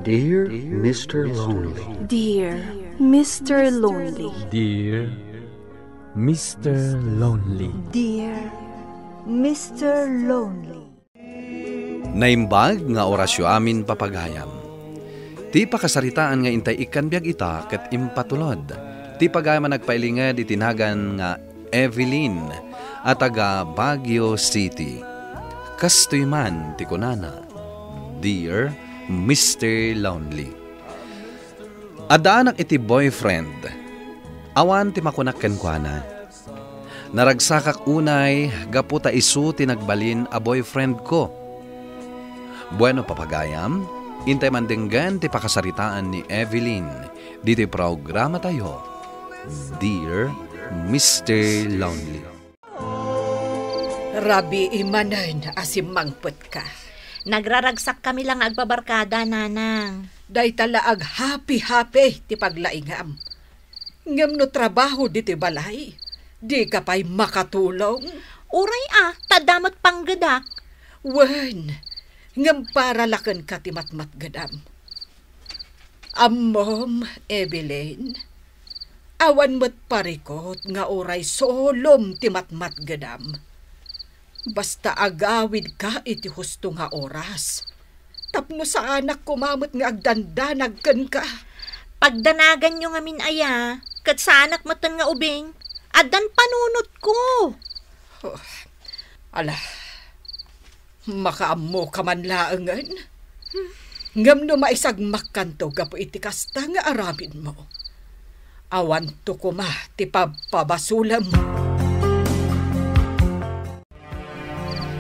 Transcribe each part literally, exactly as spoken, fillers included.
Dear Mister Lonely. Dear Mister Lonely. Dear Mister Lonely. Dear Mister Lonely. Naimbag nga orasyo amin, papagayam. Ti pakasaritaan nga intay ikkan biag ita ket impatulod ti pagayam a nagpailinged iti nagan nga Evelyn a taga Baguio City. Kastoy man ti kunana, "Dear Mister Lonely, addaanak iti boyfriend. Awan ti makunak kenkuana. Naragsakak unay gapu ta isu ti nagbalin a boyfriend ko." Bueno, papagayam, intay man denggen ti pakasaritaan ni Evelyn ditoy programatayo, Dear Mister Lonely. Rabii manen a simmangpetka. Nagraragsakkami la nga agbabarkada, Nanang. Dayta la aghapi-hapi ti paglaingam. Ngem no trabaho ditoy balay, dika pay makatulong? Uray a, ta adda met panggedak. Wen, ngem para la kenka ti matmatgedam. Ammom, Evelyn, awan met parikut nga uray sulom ti matmatgedam. Basta agawidka iti husto nga oras, tapno saanak koma met nga agdandanag kenka. Pagdanaganyo ngamin aya, ket saanak metten nga ubing, addan panunotko. Oh, ala, makaammoka man laengen. Ngem no maisagmakkanto gapu iti kasta nga aramidmo, awanto koma ti pabpabasolem.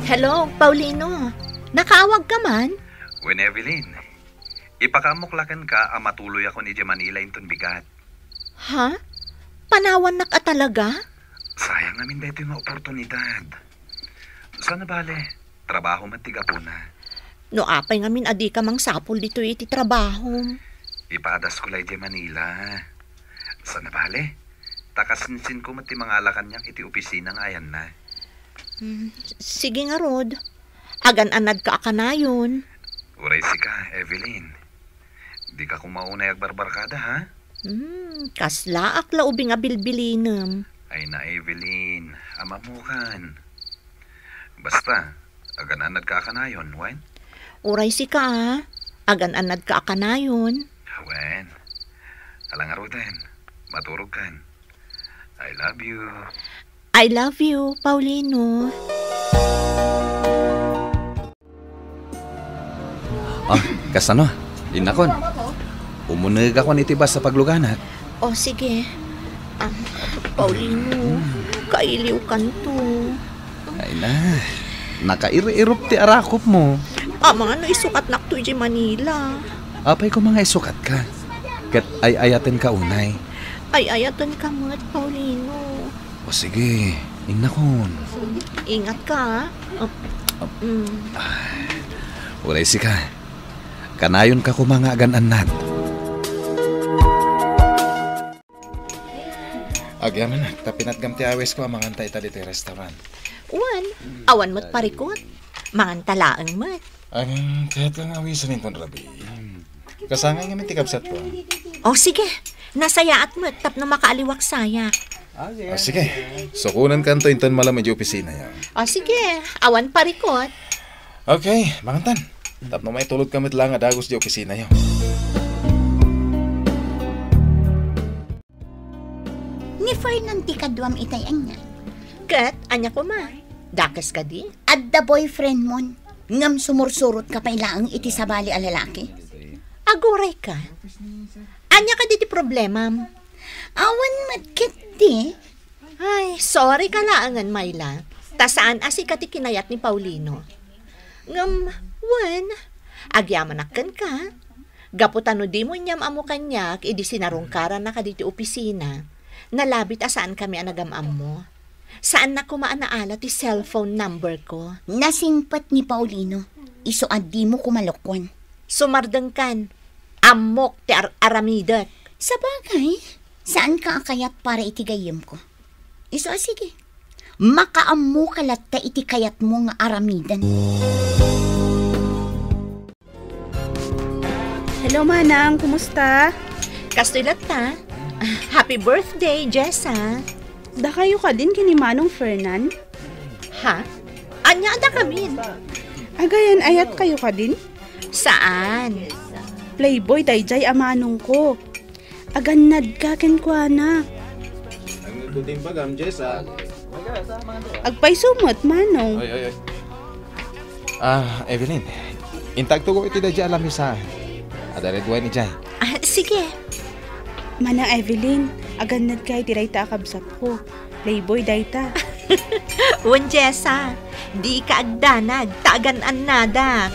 Hello, Paulino. Nakaawagka man? Wen, Evelyn, ipakaammok la kenka a matuloyakon idiay Manila inton bigat. Ha? Panawannak a talaga? Sayang ngamin daytoy nga oportunidad. Saan a bale, trabaho met ti gapuna. No apay ngamin a dika mangsapul ditoy iti trabahom? Ipadasko la idiay Manila. Saan a bale, ta kasinsinko met ti mangala kaniak iti opisina nga ayanna. Hmm, sige ngarud. Agan-anadka a kanayon. Uray sika, Evelyn. Dika koma unay agbarbarkada, ha? Hmm, kaslaak la ubing a bilbilinem. Ay na, Evelyn, am-ammokan. Basta, agan-anadka a kanayon, wen? Uray sika, a. Agan-anadka a kanayon. Wen. Ala ngaruden, maturogkan. I love you. I love you, Paulino. Oh, kasano? Innakon. Umunegakon iti bus a pagluganak. Oh, sige. Ah, Paulino, kailiwkanto. Ay na, nakair-irup ti arakupmo. Amangan no isukatnakto idiay Manila. Apay koma nga isukatka? Ket ay-ayatenka unay. Ay-ayatenka met, Paulino. O sige, innakon. Ingatka, a. Ap-, ap-, mm. Uray sika. Kanayonka koma nga agan-annad. Agyamanak, ta pinatgam ti awisko a manganta ita ditoy restaurant. Wen, awan met parikut. Manganta laeng met. Ay, kayatko nga awisen inton rabii. Kasangay ngamin ti kabsatko. O, sige. Nasayaat met tapno makaaliwak sayak. Ah, sige. Sukonenkanto inton malem idiay opisinayo. O, sige. Awan parikut. Okay, mangantan. Tapno maitulodka met laeng a dagus idiay opisinayo. Ni Fernan ti kaduam itay anian. Ket ania koma? Dakes kadi? Adda boyfriendmon, ngem sumursurotka pay laeng iti sabali a lalaki? Agurayka. Ania kadi ti problemam? Awan met ketdi. Ay, sorry ka laengen, Myla. Ta saan a sika ti kinayat ni Paulino. Ngem, wen, agyamanak kenka. Gapu ta no dimo inyam-ammo kaniak idi sinarungkaranna kaditi opisina, nalabit a saankami a nagam-ammo. Saannak koma a naala ti cellphone numberko. Nasingpet ni Paulino, isu a dimo koma lokwan. Sumardengkan, ammok ti ar-aramidek. Sabagay, saanka a kayat para iti gayyemko. Isu a sige, makaammoka latta iti kayatmo nga aramiden. Hello, O, Manang, kumusta? Kastoy latta. Happy birthday, Jessa. Dakayo kadin ken ni Manong Fernan? Ha? Ania a dakamin? Agayan-ayat kayo kadin? Saan? Playboy daydiay a manongko. Agannadka kenkuana. Agpayso met, Manong. Oy, oy, oy. Ah, Evelyn, inta agtugaw iti daydiay a lamisa. Adda red wine idiay. Ah, sige. Manang Evelyn, agannadka iti dayta a kabsatko. Playboy dayta. Wen, Jessa, dika agdanag, ta agan-annadak.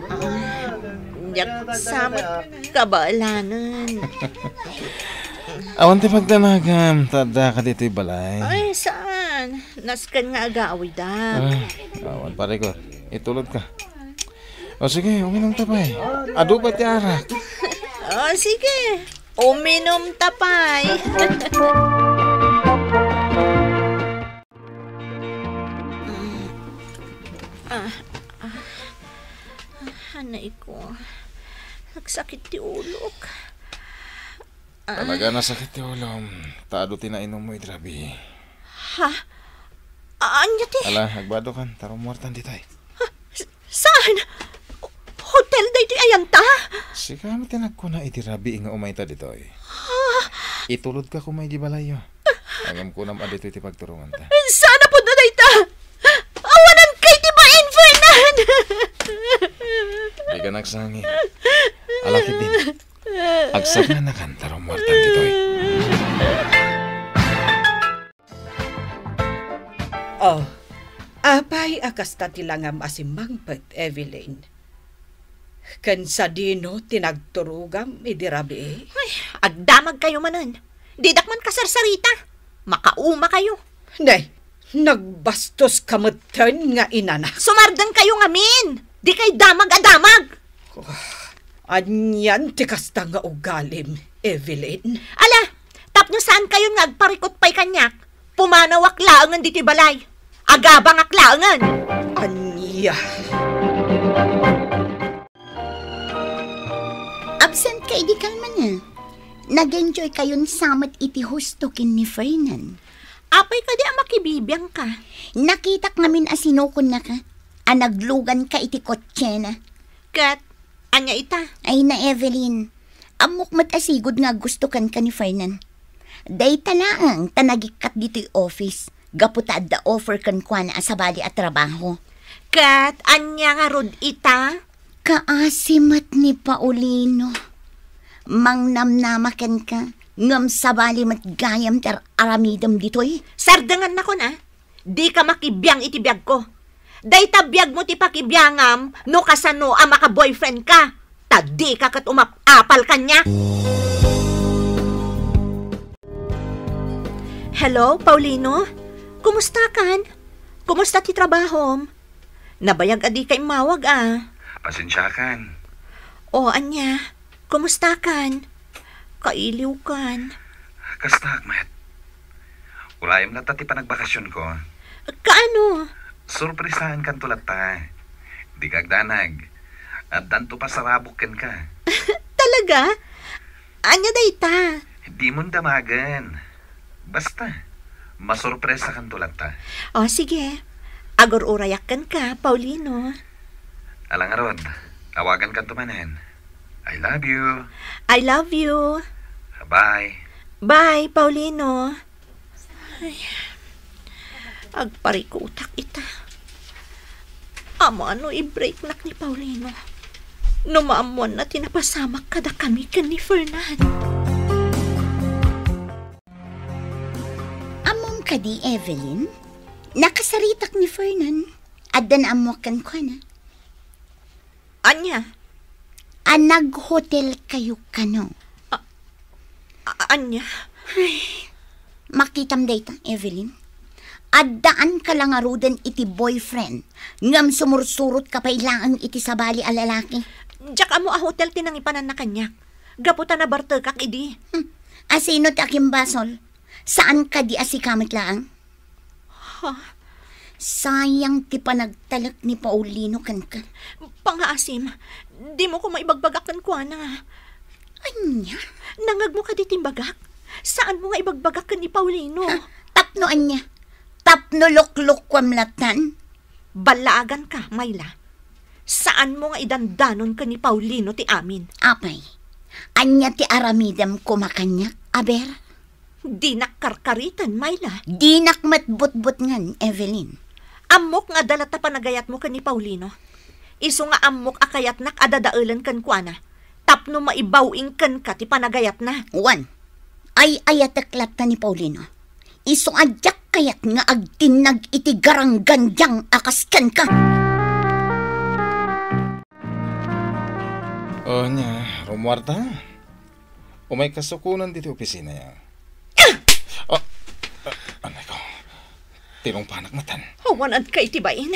Ah, diak sa met kabaelanen. Awan ti pagdanagam, ta addaka ditoy balay. Ay, saan? Nasken nga agawidak. Ah, awan, pare ko. Itulodka. O sige, uminumta pay. Adu pay ti arak. O sige, uminumta pay. Ah, ah. Ah, anay ko. Nagsakit ti ulok. Ah. Talaga nasakit ti ulom. Ta adu ti nainummo idi rabii. Ha? A-, ania ti? Ala, agbadokan, ta rummuartan ditoy. Ha? S-, saan? Hotel daytoy ayan ta? Sika met ti nagkuna idi rabii nga umayta ditoy. Ha? Itulodka koma idi balayyo. Ngem kunam a ditoy ti pagturonganta. Saan a pudno dayta? Awanankay ti bain, Fernan! Dika nagsangit. Ala ketdin. Agsaganakan ta rummuartan ditoy. Oh, apay a kasta ti langam a simmangpet, Evelyn? Ken sadino ti nagturogam idi rabii? Ay, agdamagkayo manen. Didak man kasarsarita. Makaumakayo. Ne, nagbastoska metten nga inana. Sumardengkayo ngamin. Dikay damag a damag. Anian ti kasta nga ugalim, Evelyn? Ala, tapno saankayon nga agparikut pay kaniak, pumanawak laengen ditoy balay. Agabangak laengen. Ania? Absent ka idi kalman, a. Nag-enjoy kayon sa met iti husto ken ni Fernan. Apay kadi a makibibiangka? Nakitak ngamin a sinukonnaka, a nagluganka iti kotsena. Ket ania ita? Ay na, Evelyn. Ammok met a sigud nga aggusto kenka ni Fernan. Dayta laeng ta nagikkat ditoy office, gapu ta adda offer kenkuana a sabali a trabaho. Ket ania ngarud ita? Kaasi met ni Paulino. Mangnamnama kenka, ngem sabali met gayam ti ar-aramidem ditoy. Sardengannakon, a. Dika makibiang iti biagko. Dayta biagmo ti pakibiangam no kasano a maka-boyfriend ka. Ta dika ket umap-apal kaniak. Hello, Paulino? Kumustakan? Kumusta ti trabahom? Nabayag a dika immawag, a. Pasensiakan. O, ania? Kumustakan? Kailiwkan. Kastaak met. Urayem latta ti panagbakasionko. Kaano? Sorpresaenkanto latta. Dika agdanag. Addanto pasarabok kenka. Talaga? Ania dayta? Dimon damagen. Basta, masorpresakanto latta. O, sige. Agur-urayak kenka, Paulino. Ala ngarud, awagankanto manen. I love you. I love you. Bye. Bye, Paulino. Ay, agparikutak ita. Ammom no i-breaknak ni Paulino. No maammoanna ti napasamak kadakami ken ni Fernan. Ammom kadi, Evelyn? Nakasaritak ni Fernan. Adda naammoak kenkuana. Ania? A naghotel kayo kano? A-, a-, ania? Ay, makitam dayta, Evelyn. Addaanka la ngaruden iti boyfriend, ngem sumursurotka pay laeng iti sabali a lalaki. Diak ammo a hotel ti nangipananna kaniak. Gapu ta nabartekak idi. Hmm. Asino ti akimbasol? Saan kadi a sika met laeng? Ha? Sayang ti panagtalek ni Paulino kenka. Pangaasim, dimo koma ibagbaga kenkuana. Ania? Nangngegmo kadi ti imbagak? Saanmo nga ibagbaga ken ni Paulino. Ha? Tapno ania? Tapno luklukkuam latan? Ballaaganka, Myla. Saanmo nga idandanon ken ni Paulino ti amin? Apay, ania ti aramidem koma kaniak, aber? Dinak karkariten, Myla. Dinak met butbutngen, Evelyn. Ammok nga adda latta panagayatmo ken ni Paulino. Isu nga ammok a kayatnak a dadaelen kenkuana tapno maibaw-ing kenka ti panagayatna. Wen, ay-ayatek latta ni Paulino. Isu a diak kayat nga agtinnag iti garanggandiang a kas kenka. O, ania, rumuarta? Umayka sukonen ditoy opisina, ya. Ah! Ah, anay ko. Tinungpanak matan. Awananka iti bain.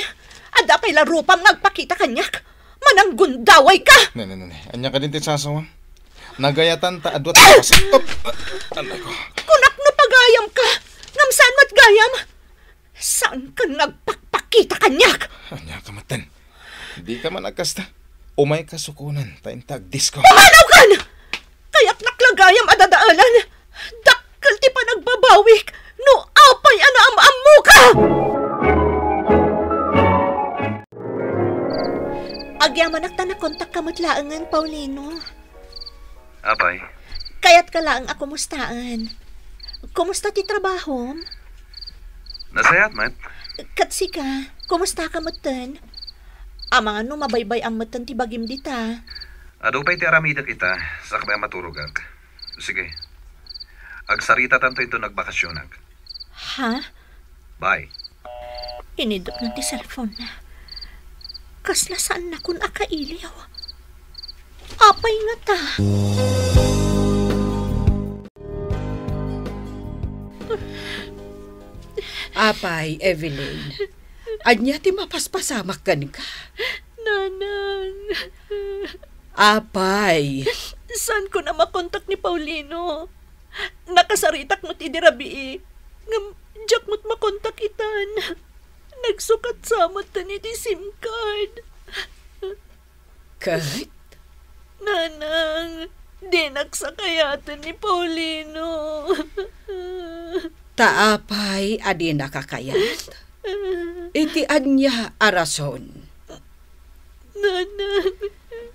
Adda pay la rupam nga agpakita kaniak. Mananggundawayka! Ne, ne, ne, ne. Ania kadin ti sasawam? Nagayatan ta adua ti kas-, oh, ah, anay ko. Kunak no pagayamka. Ngem saan met gayam? Saankan nga agpakpakita kaniak? Ania ka matan? Dika man agkasta. Umayka sukonen, ta inta agdisko. Pumanawkan! Kayatnak la gayam a dadaelan. Dakkel ti panagbabawik no apay a naam-ammoka! Agyamanak ta nakontakka met laengen, Paulino. Apay? Kayatka laeng a kumustaen. Kumusta ti trabahom? Nasayaat met. Ket sika, kumustaka metten? Amangan no mabaybay-am metten ti bagim dita. Adu pay ti aramidek ita, sakbay a maturogak. Sige. Agsaritatanto inton agbakasionak. Ha? Bye. Inidepna ti cellphone-na. Kasla saannakon a kailiw. Apay ngata? Apay, Evelyn. Ania ti mapaspasamak kenka? Nanang. Apay. Saanko a makontak ni Paulino. Nakasaritak met idi rabii, ngem diak met makontak itan. Nagsukat sa metten iti SIM card. Ket? Nanang, dinak sa kayaten ni Paulino. Ta apay a dinaka kayat? Iti ania a rason? Nanang.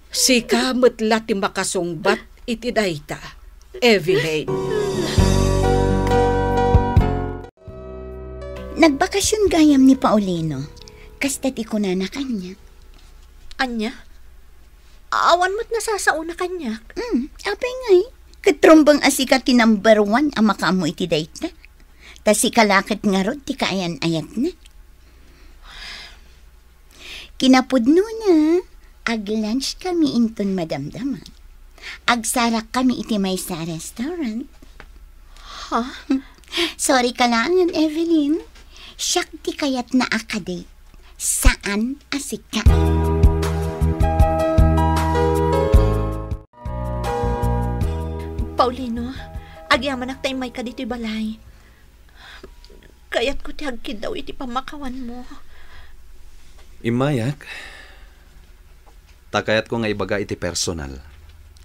Sika met la ti makasungbat iti dayta, Evelyn. Nagbakasion gayam ni Paulino. Kasta ti kunana kaniak. Ania? Awan met nasasaona kaniak? Mm, apay ngay? Ket rumbeng a sika ti number one a makaammo iti dayta. Ta sika la ket ngarud ti kaayan-ayatna. Kinapudnona, ag-lunchkami inton madamdama. Agsarakkami iti maysa a restaurant. Ha? Sorry ka laengen, Evelyn. Siak ti kayatna a kadate. Saan a sika. Paulino, agyamanak ta immayka ditoy balay. Kayatko ti agkiddaw iti pammakawanmo. Immayak, ta kayatko nga ibaga iti personal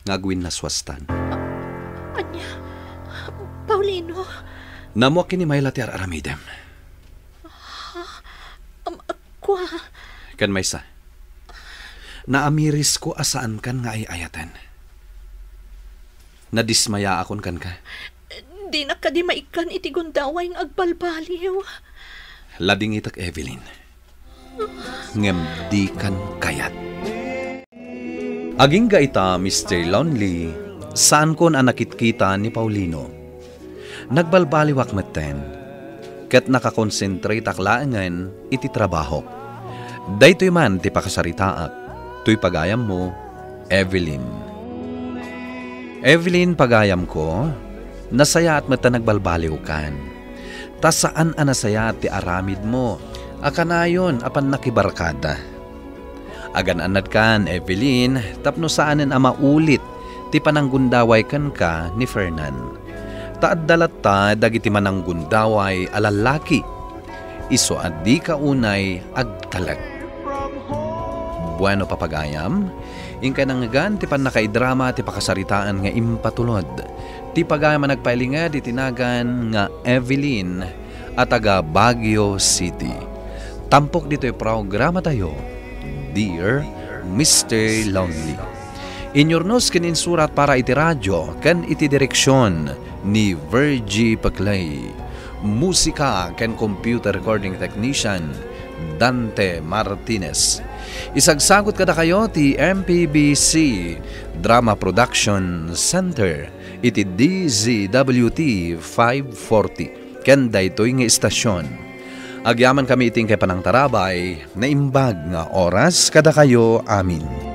nga agwinnaswastan. Ania? Paulino? Nammo ken ni Myla ti ar-aramidem. Ha? Am, kua? Ken maysa, naamirisko a saankan nga ay-ayaten. Nadismayaakon kenka. Dinak kadi maikkan iti gundaway nga agbalbaliw. Ladingitek, Evelyn. Ngem dikan kayat. Agingga ita, Mister Lonely, saankon a nakitkita ni Paulino. Nagbalbaliwak metten, ket nakakonsentratak laengen iti trabahok. Daytoy man ti pakasaritaak, toy pagayammo, Evelyn. Evelyn, pagayamko, nasayaat met ta nagbalbaliwkan. Ta saan a nasayaat ti aramidmo a kanayon a pannakibarkada. Agan-annadkan, Evelyn, tapno saanen a maulit ti pananggundaway kenka ni Fernan. Ta adda latta dagiti mananggundaway a lallaki. isu a dika unay agtalek. Bueno, papagayam, inkay nangngegan ti pannakaidrama ti pakasaritaan nga impatulod ti pagayam a nagpailinged iti nagan nga Evelyn a taga Baguio City. Tampok ditoy programatayo, Dear Mister Lonely. Inyurnos ken insurat para iti radio ken iti direksion ni Virgie Paclay. Musika ken computer recording technician, Dante Martinez. Isagsagot kadakayo ti M P B C Drama Production Center iti D Z W T five forty ken daytoy nga istasion. Agyaman kami iti inkay panangtarabay, naimbag nga oras kadakayo amin.